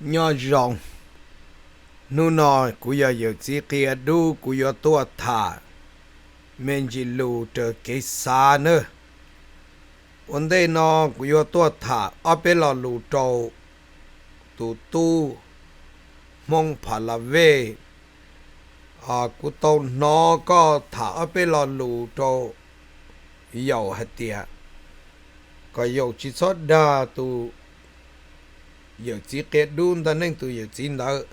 Nyob zoo, hnub no kuv yog yawm txiv qia dub, kuv yuav tuaj tham me ntsis lus raws kev xav nawb. Ua ntej no kuv yuav tuaj tham ob peb lo lus rau tus tub Hmoob Pha La Vej. Kuv tau hnov koj tham ob peb lo lus rau Yaum hais tias kom Yaum tsis txhob dag tus yawm txiv qia dub ntaj neej tus yawm txiv ntawd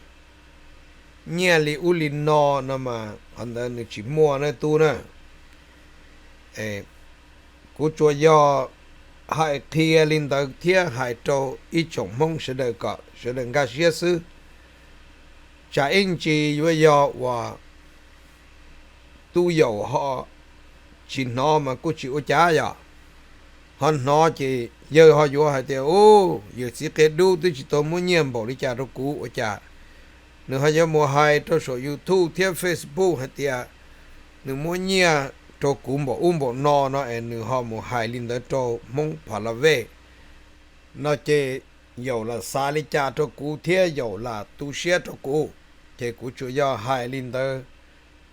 nyiaj li ub li no no mas qhov ntawd nws tsis muaj na tub na. Kuv tsuas yog hais qhia li ntawd thiab hais rau ib tsoom Hmoob sawv daws kom sawv daws nkag siab xwb. Tsam ib ntsis yuav yog uas tub Yaum ho tsis hnov mas kuj tsis ua cas yom. Ho hnov ces yawg ho yuav hais tias, u, yawm txiv qia dub twb tsis tau muab nyiaj npaum li cas rau kuv ua cas nws ho yuav mus hais rau saum YouTube thiab Facebook hais tias nws muab nyiaj rau kuv npaum ub npaum no no es nws ho mus hais li ntawd rau Hmoob Pha La Vej no ces Yaum lam xav li cas rau kuv thiab Yaum lam tu siab rau kuv. Ces kuv tsuas yog hais li ntawd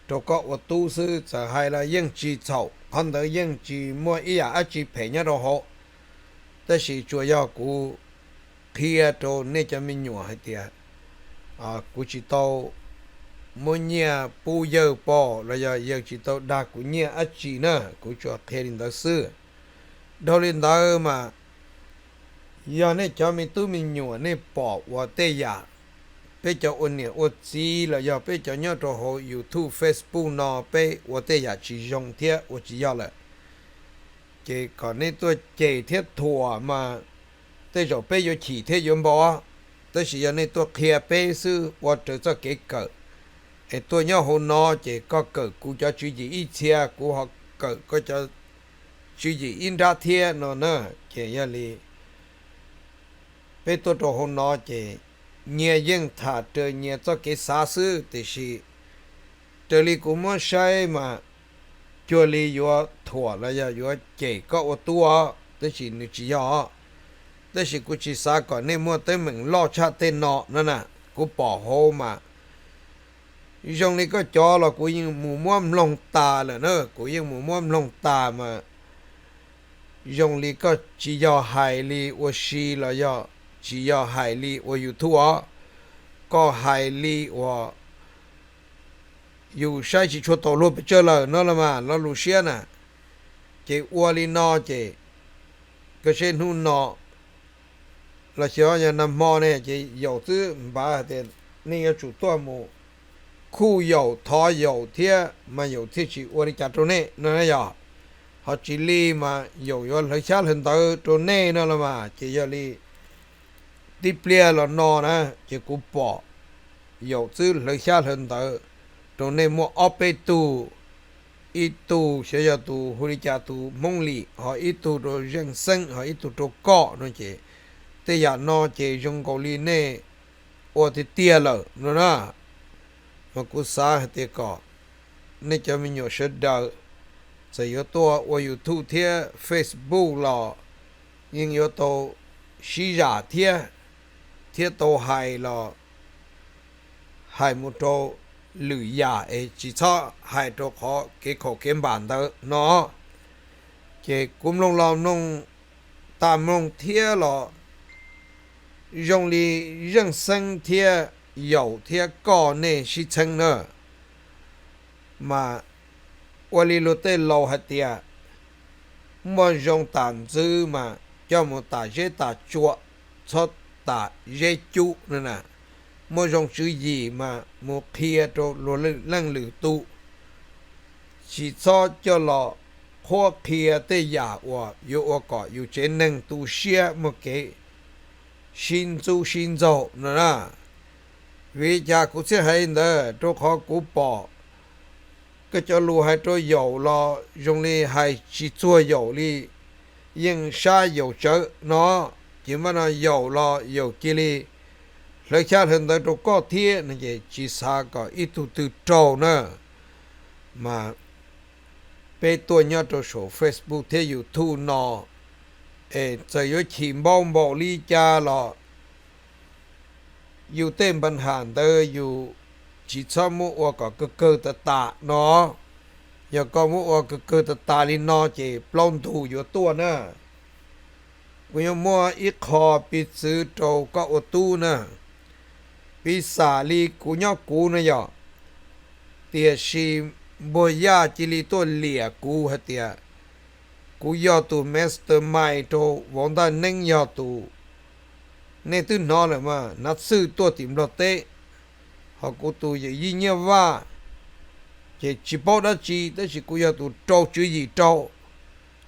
rau koj ua tub xwb, txawm hais los yeej tsis txhaum, qhov ntawd yeej tsis muaj ib yam dab tsi phem nyob rau hauv. Tab sis tsuas yog kuv qhia rau nej cov me nyuam hais tias kuv tsis tau muab nyiaj pub yawg pom los yog yawg tsis tau dag kuv nyiaj dab tsi na, kuv tsuas qhia li ntawd xwb. Dhau li ntawd mas yog nej cov me tub me nyuam nej pom uas tej yam peb cov ua niam ua txiv los yog peb cov nyob rau hauv YouTube, Facebook no peb ua tej yam tsis zoo thiab ua tsis yog lawm, ces kom nej tuaj cem thiab thuam mas tej zaum peb yuav chim thiab yuav npau. Tab sis yog nej tuaj qhia peb xwb ua raws txoj kev kawm, es tuaj nyob hauv no ces koj kawm kuv cov tswv yim ib txhia, kuv ho kawm koj cov tswv yim ib nrab thiab no na. Ces yog li peb tuaj rau hauv no ces nyias yeej tham raws nyias txoj kev xav xwb, tiam sis raws li kuv muab saib mas cuag li yuav thuam los yog yuav cem koj ua tub, tab sis nws tsis yog. Tab sis kuv tsis xav kom nej muaj teeb meem loj tshaj tej no no na. Kuv pom hauv mas zoo li koj cov los kuv yeej mus muab mloog tas lawm na, kuv yeej mus muab mloog tas mas zoo li koj tsis yog hais li ua si los yog tsis yog hais li ua YouTube os, koj hais li uas yus saib tsis tshua tau luag pes tsawg lawm no los mas lo lus siab na. Ces ua li no ces koj saib hnub no los xyov yog nag hmo ne ces Yaum twb npaj hais tias nej yuav tsum tuaj mus khuj Yaum thov Yaum thiab mas Yaum thiaj tsis ua li cas rau nej no yog. Ho tsis li mas Yaum yuav hlawv xyab hlawv ntawv rau nej no los mas ces yog li tib pliag los no na ces kuv pom Yaum twb hlawv xyab hlawv ntawv rau nej muaj ob peb tug, ib tug xyov yog tus hu li cas tus Hmoob Lis, ho ib tug rau Zeej Xeeb, ho ib tug rau koj no ces tej yam no ces zoo nkaus li nej ua tiag tiag lawm no na. Mas kuv xav hais tias kom nej cov me nyuam sawv daws txawm yuav tuaj ua YouTube thiab Facebook los yeej yuav tau sib zam thiab, thiab tau hais los hais mus rau lwm yam es tsis txhob hais rau qhov kev khaum kev npam ntawd no. Ces kuv mloog los mloog tas mloog thiab los zoo li Zeej Xeeb thiab Yaum thiab koj nej sib txheeb na. Mas ua li luag tej laus hais tias muaj zoo tas ntxwv mas coj mus tas zeb tas tsua, txhob tas zeb cub no na. Muaj zoo tswv yim mas mus qhia rau luag leej lwm tus, tsis txhob coj los qhuab qhia tej yam uas yuav ua kom yus tsev neeg tu siab muaj kev sib ntxub sib ntxaug no na. Vim li cas kuv thiaj hais li ntawd? Rau qhov kuv pom koj cov lus hais rau Yaum los zoo li hais tsis txuag Yaum li, yeej sab Yaum tsawv no. Ces npaj no Yaum los Yaum cia li hlawv xyab hlawv ntawv rau koj thiab no ces tsis xav kom ib tug twg raug na. Mas peb tuaj nyob rau saum Facebook thiab YouTube no, es txawm yuav chim npaum npaum li cas los yus tej npa nham ntawd yus tsis txhob muab ua kom kawg kawg tas tas no. Yog koj muab ua kawg kawg tas tas li no ces plaub ntug yuav tuaj na. Kuv yuav muaj ib qho piv txwv rau koj ua tub na. Piv xam li kuv nyob kuv no yog, tiam sis Npuag Yaj cia li tuaj liam kuv hais tias kuv yog tus mastermind rau vauv Ntaj Neeb yog tus, nej twb hnov lawm mas, hnav txwj tuaj tim Nplog teb, ho kuv tus yawm yij Nyiaj Vaj ces tsis paub dab tsi tab sis kuv yog tus rau tswv yim rau.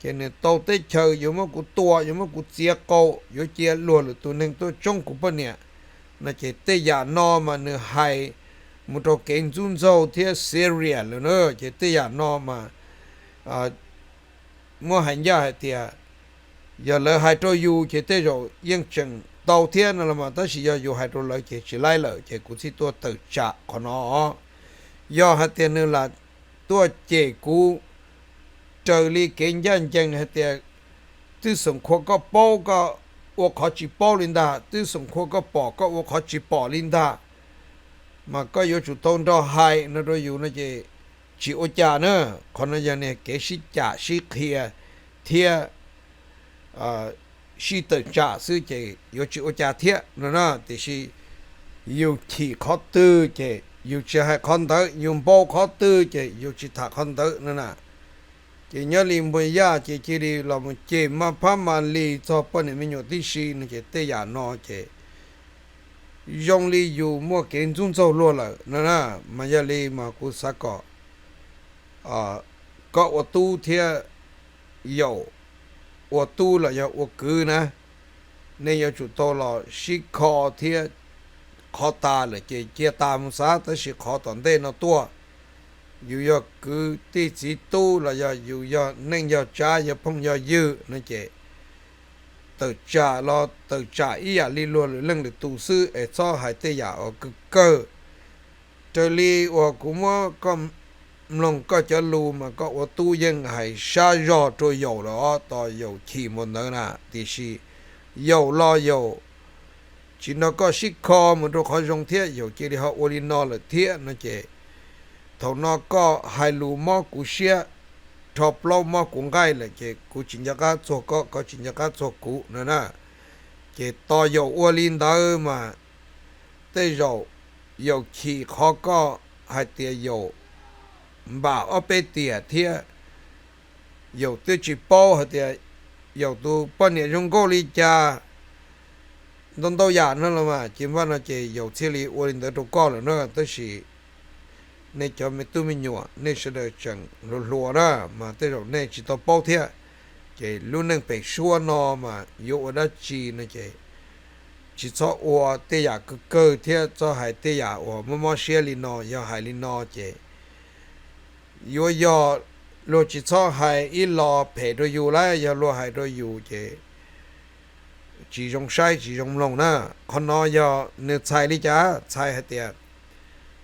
Ces nws tau teb chaws yuav muab kuv tua, yuav muab kuv txiav qau, yuav cia luag lwm tus neeg tuaj tsoob kuv poj niam no ces tej yam no mas nws hais mus rau kev ntxub ntxaug thiab serious lawm na. Ces tej yam no mas muab hais ncaj hais tias yog lawv hais rau yus ces tej zaum yeej tseem tau thiab no los mas, tab sis yog yus hais rau lawv ces tsis laib lawm. Ces kuv thiaj tuaj tawm tsam qhov no. Yog hais tias nws lam tuaj cem kuv raws li kev ncaj ncees hais tias twb xoom khua koj paub koj ua qhov tsis paub li ntag, twb xoom khua koj pom koj ua qhov tsis pom li ntag, mas koj yuav tsum tau nrog hais no rau yus no ces tsis ua cas na. Qhov no yog niag kev sib cam sib qhia thiab sib tawm tsam xwb ces yuav tsis ua cas thiab no na. Tiam sis yus chim qhov twg ces yus tsis hais qhov ntawd, yus npau qhov twg ces yus tsis tham qhov ntawd no na. Ces nyob li Npuag Yaj ces cia li los mus cem maj phab maj li txog poj niam me nyuam tib si no ces tej yam no ces zoo li yus muaj kev ntxub ntxaug luag lawm no na. Mas yog li mas kuv xav kom koj ua tub thiab Yaum, ua tub los yog ua kwv na, nej yuav tsum tau los sib kho thiab. Qhov tas lawm ces cia tas mus xav, tab sis qhov tom ntej no tuaj, yus yog kwv tij txiv tub los yog yus yog neej yog tsav yog phooj yog ywg no ces tawm tsam los tawm tsam ib yam li luag lwm leej lwm tus xwb es txhob hais tej yam uas kawg kawg. Raws li uas kuv muab koj mloog koj cov lus mas koj ua tub yeej hais sab zog rau Yaum lawm os, tos Yaum chim npaum ntawd na. Tiam sis Yaum los Yaum tsis nrog koj sib kho mus rau qhov zoo thiab, Yaum cia li ho ua li no lawm thiab no ces thaum no koj hais lus mob kuv siab, rho plaub mob kuv nqaij lawm ces kuv tsis nco qab txuag koj, koj tsis nco qab txuag kuv no na. Ces tos Yaum ua li ntawd mas tej zaum Yaum chim qhov koj hais tias Yaum npam ob peb tiam thiab Yaum twb tsis paub hais tias Yaum tus poj niam zoo nkauj li cas, ntau ntau yam no los mas ces npaj no ces Yaum thiaj li ua li ntawd rau koj lawm na. Tab sis nej cov me tub me nyuam nej sawv daws tseem hluas hluas na, mas tej zaum nej tsis tau paub thiab. Ces lub neej pem suab no mas yuav ua dab tsi no ces tsis txhob ua tej yam kawg kawg thiab txhob hais tej yam uas mob mob siab li no. Yog hais li no ces yuav yog luag tsis txhob hais ib lo phem rau yus lawm, yog luag hais rau yus ces tsis zoo saib tsis zoo mloog na. Qhov no yog nws txhais li cas? Txhais hais tias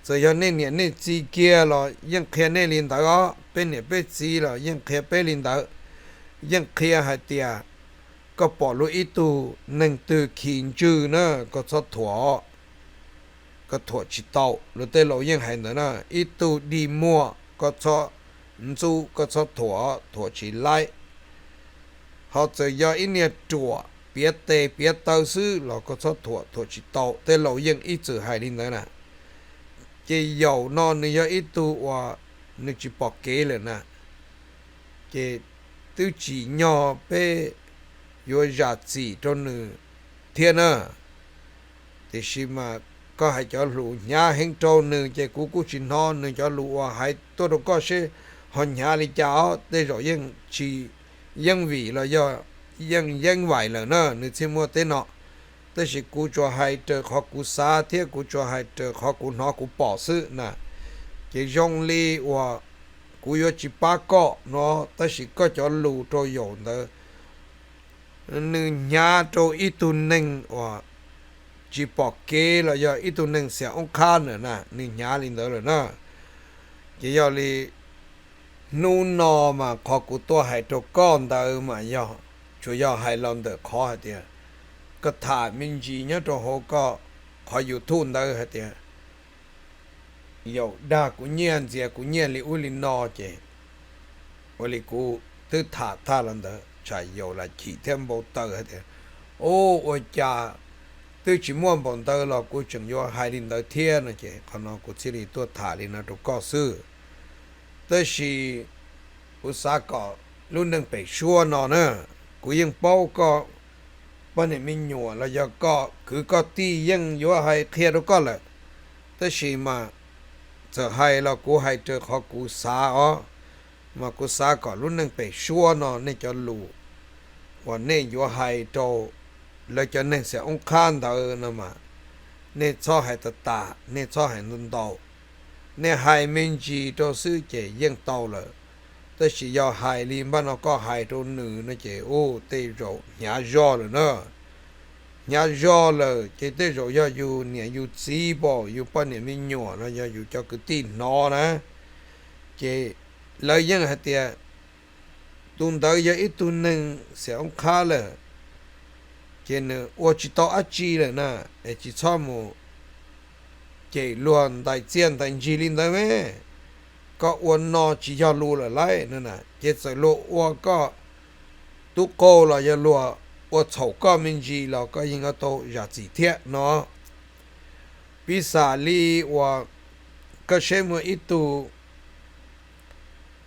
txawm yog nej niam nej txiv kiag los yeej qhia nej li ntawd os, peb niam peb txiv los yeej qhia peb li ntawd. Yeej qhia hais tias koj pom luag ib tug neeg twg khi ntswg na, koj txhob thuam, koj thuam tsis tau. Luag tej laus yeej hais ntawd na, ib tug dig muag koj txhob ntxub, koj txhob thuam, thuam tsis laib. Ho txawm yog ib niag ruam piav tes piav taw xwb los koj txhob thuam, thuam tsis tau. Tej laus yeej ib txwm hais li ntawd na. Ces Yaum no nws yog ib tug uas nws tsis pom kev lawm na, ces twb tsim nyog peb yuav zam txim rau nws thiab na. Tiam sis mas koj hais cov lus hnyav heev rau nws ces kuv kuj tsis hnov nws cov lus uas hais tuaj rau koj seb ho hnyav li cas os. Tej zaum yeej tsis yeeb vim los yog yeej yeeb vaim lawm na nws thiaj muaj teb no. Tab sis kuv tsuas hais raws qhov kuv xav thiab kuv tsuas hais raws qhov kuv hnov kuv pom xwb na. Ces zoo li uas kuv yuav tsis pab koj no, tab sis koj cov lus rau Yaum ntawd nws hnyav rau ib tug neeg uas tsis pom kev los yog ib tug neeg xiam oob qhab na, nws hnyav li ntawd lawm na. Ces yog li hnub no mas qhov kuv tuaj hais rau koj ntawd mas yog, tsuas yog hais los ntawm qhov hais tias koj tham me ntsis nyob rau hauv koj qhov YouTube ntawd hais tias Yaum dag kuv nyiaj, ntxias kuv nyiaj li ub li no ces ua li kuv twb tham tag los ntawd tsam Yaum lam chim thiab npau taws hais tias, Ub, ua cas twb tsis muaj npaum ntawd los kuv tseem yuav hais li ntawd thiab no ces qhov no kuv thiaj li tuaj tham li no rau koj xwb. Tab sis kuv xav kom lub neej pem suab no na, kuv yeej paub koj poj niam me nyuam los yog koj kwv koj tij yeej yuav hais qhia rau koj lawm, tab sis mas txawm hais los kuv hais raws qhov kuv xav os, mas kuv xav kom lub neej pem suab no nej cov lus uas nej yuav hais rau lawv cov neeg xiam oob qhab ntawd no mas nej txhob hais tas tas, nej txhob hais ntau ntau. Nej hais me ntsis rau xwb ces yeej tau lawm. Tab sis yog hais li npaj no koj hais rau nws no ces ub, tej zaum hnyav zog lawm na. Hnyav zog lawm ces tej zaum yog yus niam yus txiv pom, yus poj niam me nyuam los yog yus cov kwv tij hnov na, ces lawv yeej hais tias tus ntawd yog ib tug neeg xiam oob qhab lawm, ces nws ua tsis tau dab tsi lawm na, es tsis txhob mus cem luag ntais txiaj ntais ntsig li ntawd me. Koj ua no tsis yog lus lawm lauj no na, ces txawm luag ua koj tub qaug los yog luag ua txhaum koj me ntsis los koj yeej yuav tau zam txim thiab no. Piv xam li uas koj saib muaj ib tug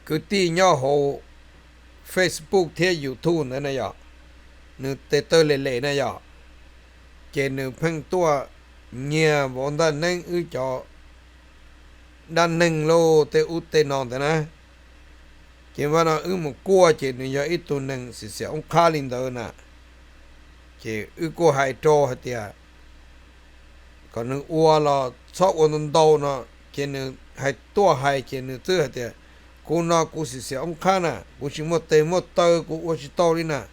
kwv tij nyob hauv Facebook thiab YouTube ntawd na yom, nws tes taw lem lem na yom, ces nws pheej tuaj nyiag vauv ntaj neeb wb cov dab neeg lauj, tej ub tej no ntawd na. Ces npaj no wb mus kuaj ces nws yog ib tug neeg xiam xiam oob qhab li ntawd na. Ces wb kuj hais rau hais tias kom nws ua los txhob ua ntau ntau no, ces nws hais tuaj hais ces nws twb hais tias, Kuv no kuv xiam xiam oob qhab na, kuv tsis muaj tes muaj taw, kuv ua tsis tau li na.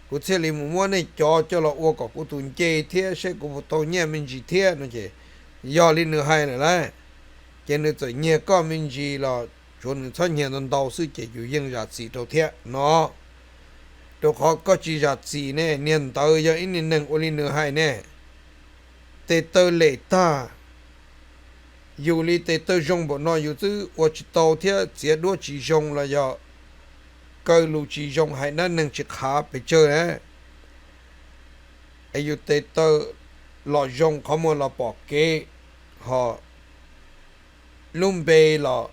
Kuv thiaj li mus muab nej cov coj los ua kom kuv tus nce thiab seb kuv puas tau nyiaj me ntsis thiab no ces yog li nws hais lawm lauj. Ces nws txawm nyiag koj me ntsis los tsuav nws txhob nyiag ntau ntau xwb ces yus yeej zam txim rau thiab no. Rau qhov koj tsis zam txim ne, niag ntawd yog ib niag neeg ua li nws hais ne, tes taw lem tag. Yus li tes taw zoo npaum no yus twb ua tsis tau thiab txiav duab tsis zoo los yog kaw lus tsis zoo, hais dab neeg tsis qhav pes tsawg na. Es yus tes taw los zoo, qhov muag los pom kev, ho lub npe los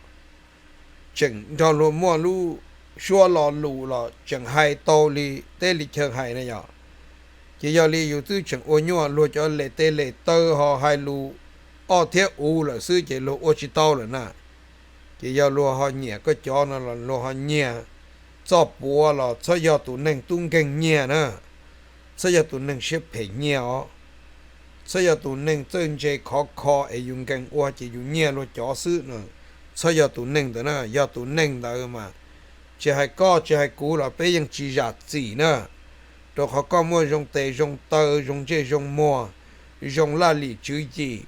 tseem nrog luag muaj lub suab lo lus los tseem hais tau li teb li chaw hais na yom. Ces yog li yus twb tseem ua nyuaj luag cov lem tes lem taw ho hais lus ob thiab u lawm xwb ces luag ua tsis tau lawm na. Ces yog luag ho nyiam koj cov no los luag ho nyiag txoj puav los txhob yog tus neeg tub nkeeg nyiag na, txhob yog tus neeg siab phem nyiag os, txhob yog tus neeg txawj ntse khov kho es yus nkees ua ces yus nyiag luag cov xwb no, txhob yog tus neeg ntawd na. Yog tus neeg ntawd mas tsis hais koj tsis hais kuv los peb yeej tsis zam txim na, rau qhov koj muaj zoo tes zoo taw, zoo ntsej zoo muag, zoo laj lim tswv yim,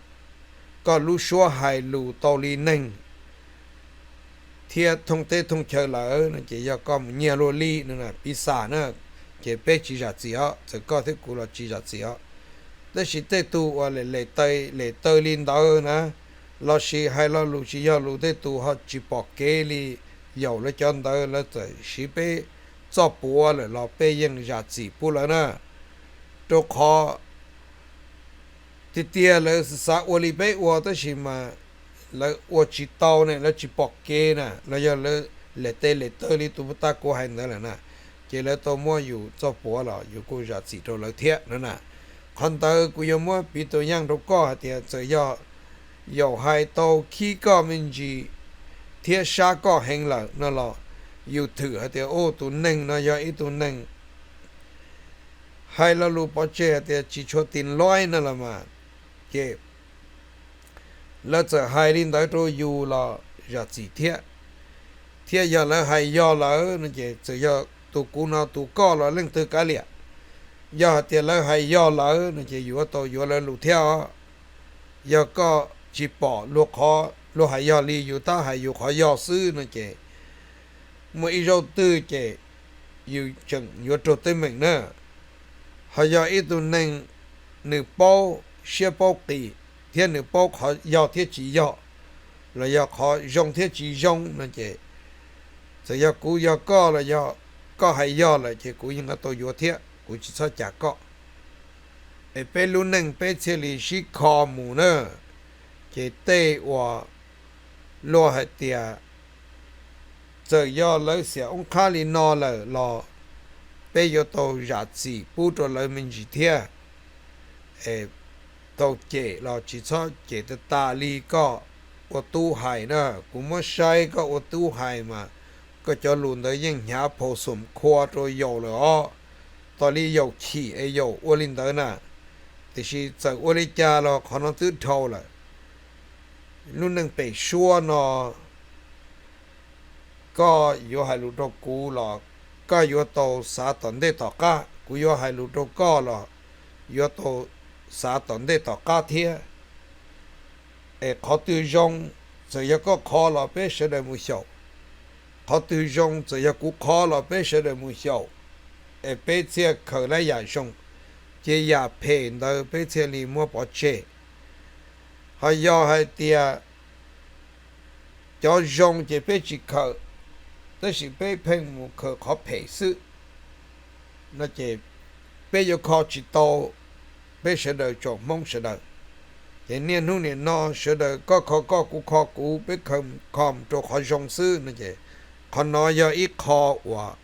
koj lub suab hais lus tau li neeg thiab thooj teb thooj chaw lawm no ces yog koj mus nyiag luag li no piv xam na, ces peb tsis zam txim os, txawm koj thiab kuv los tsis zam txim os. Tab sis tej tug uas lem lem taw li ntawd na, lossis hais lo lus tsis yog lus, tej tug ho tsis pom kev li Yaum lawv cov ntawd, lawv txawm siv peb txoj puav lawm los peb yeej zam txim pub lawv na, rau qhov tiag tiag lawv xav ua li peb ua tab sis mas lawv ua tsis tau ne, lawv tsis pom kev na, los yog lawv lem tes lem taw li tus puag ta kuv hais ntawd lawm na, ces lawv tau muab yus txoj puav los yus kuj zam txim rau lawv thiab no na. Qhov ntawd kuv yuav muab piv tus yeej rau koj hais tias txawm yog Yaum hais tau khib koj me ntsis thiab sab koj heev lawm no los yus thwm hais tias, Ub, tus neeg no yog ib tug neeg hais lo lus pov tseg hais tias tsis tshua tin loib no los mas, ces lawv txawm hais li ntawd rau yus los zam txim thiab. Thiab yog lawv hais yog lawm no ces txawm yog tus kuv no tus koj los leej twg kav liam. Yog hais tias lawv hais yog lawm no ces yus yuav tau yuav lawv lus thiab os. Yog koj tsis pom luag qhov luag hais yog li, yus tab hais yus qhov yog xwb no ces muaj ib zaug twg ces yus tseem yuav raug teeb meem na. Ho yog ib tug neeg nws paub siab paub qis thiab nws paub qhov yog thiab tsis yog, los yog qhov zoo thiab tsis zoo no ces, txawm yog kuv yog koj los yog koj hais yog lawm ces kuv yeej yuav tau yuav thiab, kuv tsis txhob cas koj. Es peb lub neej peb thiaj li sib kho mus na. Ces tej uas luag hais tias txawm yog lawv xiam oob qhab li no lawm los peb yuav tau zam txim pub rau lawv me ntsis thiab. Tau cem los tsis txhob cem tas tas li koj ua tub hais na. Kuv muab saib koj ua tub hais mas koj cov lus ntawd yeej hnyav phau xum khua rau yaus lawm os. Tos li yaus chim es yaus ua li ntawd na. Tiam sis txawm ua li cas los qhov no twb dhau lawm. Lub neej pem suab no koj yuav hais lus rau kuv los koj yuav tau xav tom ntej tom qab, kuv yuav hais lus rau koj los yuav tau xav tom ntej tom qab thiab. Es qhov twg zoo, txawm yog koj qhov los peb sawv daws mus xyaum. Qhov twg zoo, txawm yog kuv qhov los peb sawv daws mus xyaum. Es peb thiaj khaws lab yam zoo, ces yam phem ntawd peb thiaj li muab pov tseg. Ho yog hais tias cov zoo ces peb tsis khaws, tab sis peb pheej mus khaws qhov phem xwb no ces peb yuav kho tsis tau peb sawv daws tsoom Hmoob sawv daws. Ces niaj hnub nim no sawv daws koj kho koj kuv kho kuv, peb khaws kho mus rau qhov zoo xwb no ces qhov no yog ib qho uas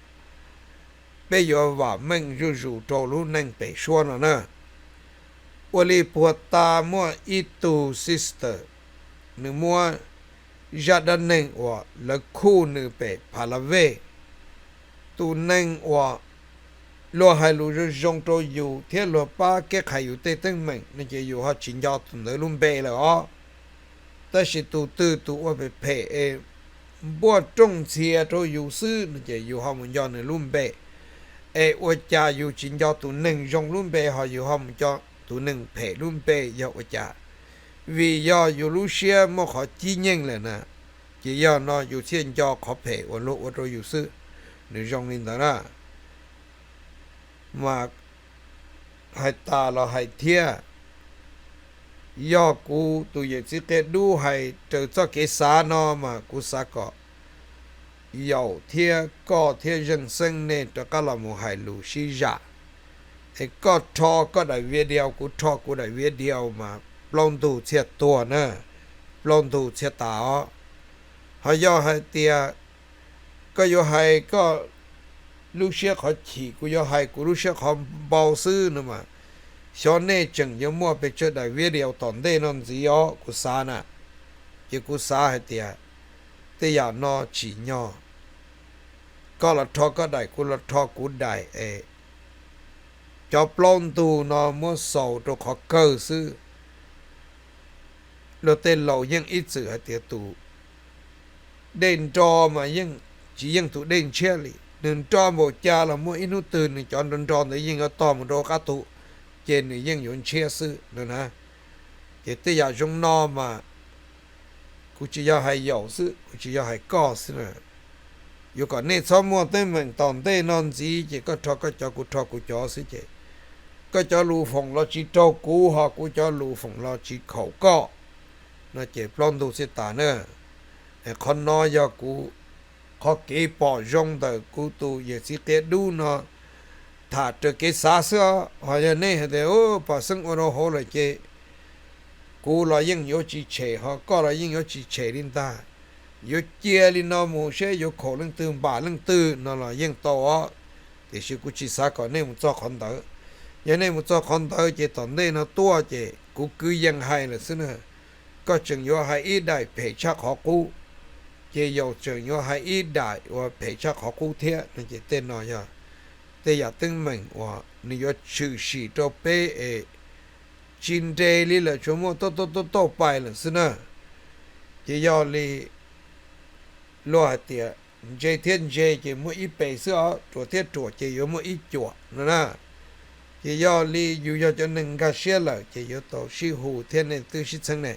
peb yuav vam meej zuj zus rau lub neej pem suab no na. Ua li puag ta muaj ib tug sister, nws muab zaj dab neeg uas lawv khuj nws pem Pha La Vej, tus neeg uas luag hais lus zoo zoo rau yus thiab luag pab kev qhais yus tej teeb meem no ces yus ho tsis nco tus ntawd lub npe lawm os. Tab sis tus twg tus ua phem phem es npuaj rooj ntxhias rau yus xwb no ces yus ho mus nco nws lub npe. Es ua cas yus tsis nco tus neeg zoo lub npe ho yus ho mus nco tus neeg phem lub npe yog ua cas? Vim yog yus lub siab muaj qhov cib nyeej lawm na. Ces yog no yus thiaj nco qhov phem uas luag ua rau yus xwb. Nws zoo li ntawd na. Mas hais tas los hais thiab, yog kuv tus yawm txiv qia dub hais raws txoj kev xav no mas kuv xav kom yaum thiab koj thiab zeej xeeb nej rov qab los mus hais lus sib zam. Es koj rho koj daim video, kuv rho kuv daim video mas plaub ntug thiaj tuag na, plaub ntug thiaj tas os. Ho yog hais tias koj yuav hais koj lub siab qhov chim, kuv yuav hais kuv lub siab qhov npau xwb no mas, xyov nej tseem yuav muaj pes tsawg daim video tom ntej no ntxiv os, kuv xav na. Ces kuv xav hais tias tej yam no tsim nyog koj los rho koj daim, kuv los rho kuv daim es cov plaub ntug no muab xaus rau qhov kawg xwb. Luag tej laus yeej ib txwm hais tias tus dej nro mas yeej tsis yeej tus dej ntshiab li. Nws nro npaum cas los muaj ib hnub twg nws cov nro nro ntawd yeej yuav tog mus rau qab tu, ces nws yeej yuav ntshiab xwb no na. Ces tej yam zoo no mas kuv tsis yog hais yaum xwb, kuv tsis yog hais koj xwb na. Yuav kom nej txhob muaj teeb meem tom ntej no ntxiv ces koj rho koj cov, kuv rho kuv cov xwb ces koj cov lus foom los tsis raug kuv, ho kuv cov lus foom los tsis khaum koj no ces plaub ntug thiaj tas na. Qhov no yog kuv qhov kev pom zoo ntawm kuv tus yawm txiv qia dub no tham raws kev xav xwb. Ho yog nej hais tias pam xeeb ua rau hauv lawm ces kuv los yeej yuav tsis tshem, ho koj los yeej yuav tsis tshem li ntag. Yuav cia li no mus seb yuav khaum leej twg npam leej twg no los yeej tau os, tiam sis kuv tsis xav kom nej mus txog qhov ntawd. Yog nej mus txog qhov ntawd ces tom ntej no tuaj ces kuv kwv yees hais lawm xwb na. Koj tseem yuav hais ib daim phem tshaj qhov qub, ces yaus tseem yuav hais ib daim uas phem tshaj qhov qub thiab no ces tej no yog tej yam teeb meem uas nws yuav tshwm sim rau peb es tsis nres li lawm, tsuas muaj tauj tauj tauj pais lawm xwb na. Ces yog li luag hais tias ntse thiab ntse ces muaj ib pe xwb os, ruam thiab ruam ces yuav muaj ib cuam no na. Ces yog li yus yog cov neeg nkag siab lawm ces yuav tau sib hu thiab nej twb sib txheeb ne,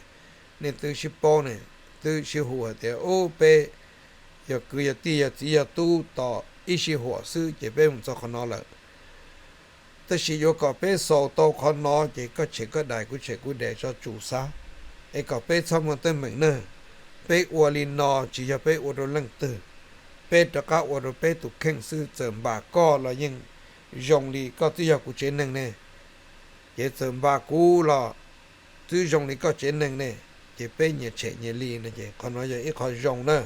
nej twb sib paub ne, twb sib hu hais tias ub peb yog kwv yog tij yog txiv yog tub tos ib sij huam xwb ces peb mus txog qhov no lawm. Tab sis yuav kom peb xaus tau qhov no ces koj tshem koj dais, kuv tshem kuv dais, tso tsum xav, es kom peb txhob muaj teeb meem nawb. Peb ua li no tsis yog peb ua rau leej twg, peb rov qab ua rau peb tus kheej xwb. Txawm npam koj los yeej zoo li koj twb yog kuv tsev neeg ne, ces txawm npam kuv los twb zoo li koj tsev neeg ne, ces peb nyias tshem nyias li no ces qhov no yog ib qho zoo na.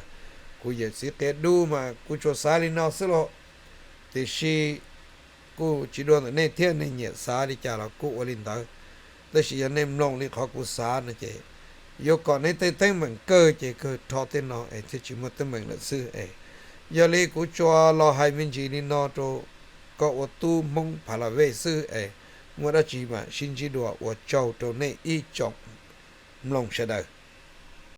Kuv yawm txiv qia dub mas kuv tsuas xav li no xwb los, tiam sis kuj tsis dua ntawm nej thiab, nej nyiam xav li cas los kuj ua li ntawd. Tab sis yog nej mloog li qhov kuv xav no ces yuav kom nej tej teeb meem kawg ces kawg rho tej no es thiaj tsis muaj teeb meem lawm xwb es. Yog li kuv tsuas los hais me ntsis li no rau koj ua tub Hmoob Pha La Vej xwb es, muaj dab tsi mam sib ntsib dua. Ua tsaug rau nej ib tsoom mloog sawv daws.